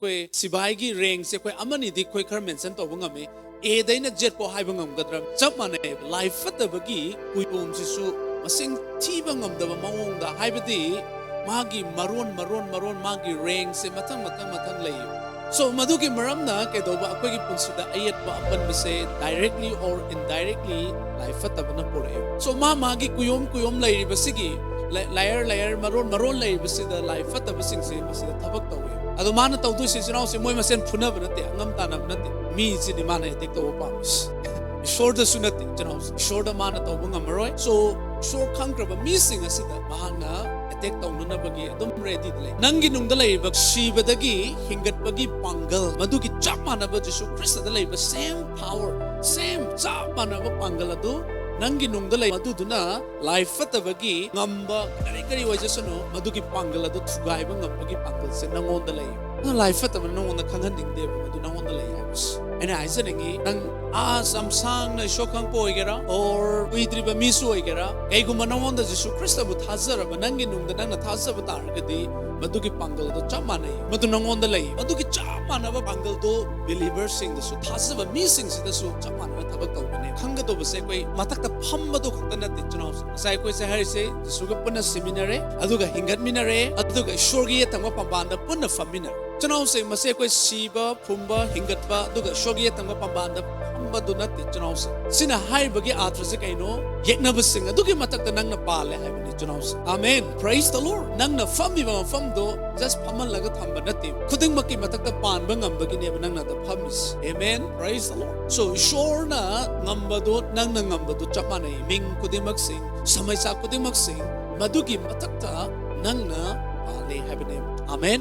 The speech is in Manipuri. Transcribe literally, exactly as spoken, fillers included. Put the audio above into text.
ꯑꯩꯈꯣꯏ ꯁꯤꯕꯥꯏꯒꯤ ꯔꯦꯡꯁꯦ ꯑꯩꯈꯣꯏ ꯑꯃꯅꯤꯗꯤ ꯑꯩꯈꯣꯏ ꯈꯔ ꯃꯦꯟꯁꯟ ꯇꯧꯕ ꯉꯝꯃꯤ꯫ ꯑꯦꯗꯩꯅ ꯖꯦꯠ ꯐꯥꯎ ꯍꯥꯏꯕ ꯉꯝꯒꯗ꯭ꯔꯥ? ꯆꯞ ꯃꯥꯟꯅꯩ꯫ ꯂꯥꯏ ꯐꯠꯇꯕꯒꯤ ꯀꯨꯌꯣꯝꯁꯤꯁꯨ ꯃꯁꯤꯡ ꯊꯤꯕ ꯉꯝꯗꯕ ꯃꯑꯣꯡꯗ, ꯍꯥꯏꯕꯗꯤ ꯃꯥꯒꯤ ꯃꯔꯣꯟ ꯃꯔꯣꯟ ꯃꯔꯣꯟ, ꯃꯥꯒꯤ ꯔꯦꯡꯁꯦ ꯃꯊꯪ ꯃꯊꯪ ꯃꯊꯪ ꯂꯩꯌꯦꯕ꯫ So ꯃꯗꯨꯒꯤ ꯃꯔꯝꯅ ꯀꯩꯗꯧꯕ, ꯑꯩꯈꯣꯏꯒꯤ ꯄꯨꯟꯁꯤꯗ ꯑꯌꯦꯠꯄ ꯑꯄꯟꯕꯁꯦ directly or indirectly ꯂꯥꯏ ꯐꯠꯇꯕꯅ ꯄꯨꯔꯛꯑꯦ꯫ So ꯃꯥ ꯃꯥꯒꯤ ꯀꯨꯌꯣꯝ ꯀꯨꯌꯣꯝ ꯂꯩꯔꯤꯕꯁꯤꯒꯤ, ꯂ-, ꯂꯥꯌꯔ ꯂꯥꯌꯔ, ꯃꯔꯣꯟ ꯃꯔꯣꯟ ꯂꯩꯔꯤꯕꯁꯤꯗ ꯂꯥꯏ ꯐꯠꯇꯕꯁꯤꯡꯁꯦ ꯃꯁꯤꯗ ꯊꯕꯛ ꯇꯧꯋꯦ꯫ ꯑꯗꯣ ꯃꯥꯅ ꯇꯧꯗꯣꯏꯁꯦ, ꯏꯆꯤꯟ ꯏꯅꯥꯎꯁꯦ, ꯃꯣꯏ ꯃꯁꯦꯟ ꯐꯨꯅꯕ ꯅꯠꯇꯦ, ꯑꯉꯝ ꯇꯥꯟꯅꯕ ꯅꯠꯇꯦ, ꯃꯤꯁꯤꯅꯤ ꯃꯥꯅ ꯑꯦꯇꯦꯛ ꯇꯧꯕ ꯄꯥꯝꯃꯤꯁꯦ꯫ ꯏꯁꯣꯔꯗꯁꯨ ꯅꯠꯇꯦ, ꯏꯆꯤꯟ ꯏꯅꯥꯎꯁꯦ, ꯏꯁꯣꯔꯗ ꯃꯥꯅ ꯇꯧꯕ ꯉꯝꯃꯔꯣꯏ꯫ So ꯏꯁꯣꯔ ꯈꯪꯈ꯭ꯔꯕ ꯃꯤꯁꯤꯡ ꯑꯁꯤꯗ ꯃꯍꯥꯛꯅ ꯑꯦꯇꯦꯛ ꯇꯧꯅꯅꯕꯒꯤ ꯑꯗꯨꯝ ꯔꯦꯗꯤꯗ ꯂꯩ꯫ ꯅꯪꯒꯤ ꯅꯨꯡꯗ ꯂꯩꯔꯤꯕ ꯁꯤꯕꯗꯒꯤ ꯍꯤꯡꯒꯠꯄꯒꯤ ꯄꯥꯡꯒꯜ, ꯃꯗꯨꯒꯤ ꯆꯞ ꯃꯥꯟꯅꯕ ꯖꯤꯁꯨ ꯈ꯭ꯔꯤꯁꯇꯗ ꯂꯩꯕ same power, same ꯆꯞ ꯃꯥꯟꯅꯕ ꯄꯥꯡꯒꯜ ꯑꯗꯨ ꯅꯪꯒꯤ ꯅꯨꯡꯗ ꯂꯩ, ꯃꯗꯨꯗꯨꯅ ꯂꯥꯏ ꯐꯠꯇꯕꯒꯤ ꯉꯝꯕ ꯀꯔꯤ ꯀꯔꯤ ꯑꯣꯏꯖꯁꯅꯨ, ꯃꯗꯨꯒꯤ ꯄꯥꯡꯒꯜ ꯑꯗꯨ ꯊꯨꯒꯥꯏꯕ ꯉꯝꯕꯒꯤ ꯄꯥꯡꯒꯜꯁꯦ ꯅꯪꯉꯣꯟꯗ ꯂꯩ꯫ ꯑꯗꯨꯅ ꯂꯥꯏ ꯐꯠꯇꯕꯅ ꯅꯪꯉꯣꯟꯗ ꯈꯪꯍꯟꯅꯤꯡꯗꯦꯕ, ꯃꯗꯨ ꯅꯪꯉꯣꯟꯗ ꯂꯩ ꯍꯥꯏꯕꯁꯦ꯫ ꯑꯩꯅ ꯍꯥꯏꯖꯅꯤꯡꯉꯤ, ꯅꯪ ꯑꯥ ꯌꯥꯝ ꯁꯥꯡꯅ ꯏꯁꯣꯔ ꯈꯪꯕ ꯑꯣꯏꯒꯦꯔꯥ, or ꯀꯨꯏꯗ꯭ꯔꯤꯕ ꯃꯤꯁꯨ ꯑꯣꯏꯒꯦꯔꯥ, ꯀꯩꯒꯨꯝꯕ ꯅꯪꯉꯣꯟꯗ ꯖꯤꯁꯨ ꯈ꯭ꯔꯤꯁꯇꯕꯨ ꯊꯥꯖꯔꯕ, ꯅꯪꯒꯤ ꯅꯨꯡꯗ ꯅꯪꯅ ꯊꯥꯖꯕ ꯇꯥꯔꯒꯗꯤ, ꯃꯗꯨꯒꯤ ꯄꯥꯡꯒꯜꯗꯣ ꯆꯞ ꯃꯥꯟꯅꯩ꯫ ꯃꯗꯨ ꯅꯪꯉꯣꯟꯗ ꯂꯩ꯫ ꯃꯗꯨꯒꯤ ꯆꯞ ꯃꯥꯟꯅꯕ ꯄꯥꯡꯒꯜꯗꯣ ꯕꯤꯂꯤꯚꯔꯁꯤꯡꯗꯁꯨ, ꯊꯥꯖꯕ ꯃꯤꯁꯤꯡꯁꯤꯗꯁꯨ ꯆꯞ ꯃꯥꯟꯅꯕ ꯊꯕꯛ ꯇꯧꯕꯅꯦ꯫ ꯈꯪꯒꯗꯧꯕꯁꯦ ꯑꯩꯈꯣꯏ ꯃꯊꯛꯇ ꯐꯝꯕꯗꯣ ꯈꯛꯇ ꯅꯠꯇꯦ, ꯏꯆꯤꯟ ꯏꯅꯥꯎꯁꯤꯡ꯫ ꯉꯁꯥꯏ ꯑꯩꯈꯣꯏꯁꯦ ꯍꯥꯏꯔꯤꯁꯦ, ꯖꯤꯁꯨꯒ ꯄꯨꯟꯅ ꯁꯤꯃꯤꯟꯅꯔꯦ, ꯑꯗꯨꯒ ꯍꯤꯡꯒꯠꯃꯤꯟꯅꯔꯦ, ꯑꯗꯨꯒ ꯏꯁꯣꯔꯒꯤ ꯌꯦꯠ ꯊꯪꯕ ꯄꯥꯝꯕꯥꯟꯗ ꯄꯨꯟꯅ ꯐꯝꯃꯤꯟꯅꯔꯦ꯫ ꯏꯆꯤꯟ ꯏꯅꯥꯎꯁꯤꯡ, ꯃꯁꯤ ꯑꯩꯈꯣꯏ ꯁꯤꯕ, ꯐꯨꯝꯕ, ꯍꯤꯡꯒꯠꯄ, ꯑꯗꯨꯒ ꯏꯁꯣꯔꯒꯤ ꯌꯦꯠ ꯊꯪꯕ ꯄꯥꯝꯕꯥꯟꯗ ꯐꯝꯕꯗꯨ ꯅꯠꯇꯦ, ꯏꯆꯤꯟ ꯏꯅꯥꯎꯁꯤꯡ꯫ ꯁꯤꯅ ꯍꯥꯏꯕꯒꯤ ꯑꯥꯔꯊꯁꯦ ꯀꯩꯅꯣ? ꯌꯦꯛꯅꯕꯁꯤꯡ ꯑꯗꯨꯒꯤ ꯃꯊꯛꯇ ꯅꯪꯅ ꯄꯥꯜꯂꯦ ꯍꯥꯏꯕꯅꯤ, ꯏꯆꯤꯟ ꯏꯅꯥꯎꯁꯤꯡ꯫ Amen. Praise the Lord. ꯅꯪꯅ ꯐꯝꯃꯤꯕ ꯃꯐꯝꯗꯣ just ꯐꯝꯍꯜꯂꯒ ꯊꯝꯕ ꯅꯠꯇꯦ, ꯈꯨꯗꯤꯡꯃꯛꯀꯤ ꯃꯊꯛꯇ ꯄꯥꯟꯕ ꯉꯝꯕꯒꯤꯅꯦꯕ ꯅꯪꯅ ꯑꯗ ꯐꯝꯃꯤꯁꯦ꯫ Amen. Praise the Lord. So ꯏꯁꯣꯔꯅ ꯉꯝꯕꯗꯣ ꯅꯪꯅ ꯉꯝꯕꯗꯣ ꯆꯞ ꯃꯥꯟꯅꯩ꯫ ꯃꯤꯡ ꯈꯨꯗꯤꯡꯃꯛꯁꯤꯡ, ꯁꯃꯩꯆꯥꯛ ꯈꯨꯗꯤꯡꯃꯛꯁꯤꯡ, ꯃꯗꯨꯒꯤ ꯃꯊꯛꯇ ꯅꯪꯅ ꯄꯥꯜꯂꯦ ꯍꯥꯏꯕꯅꯦꯕ꯫ Amen.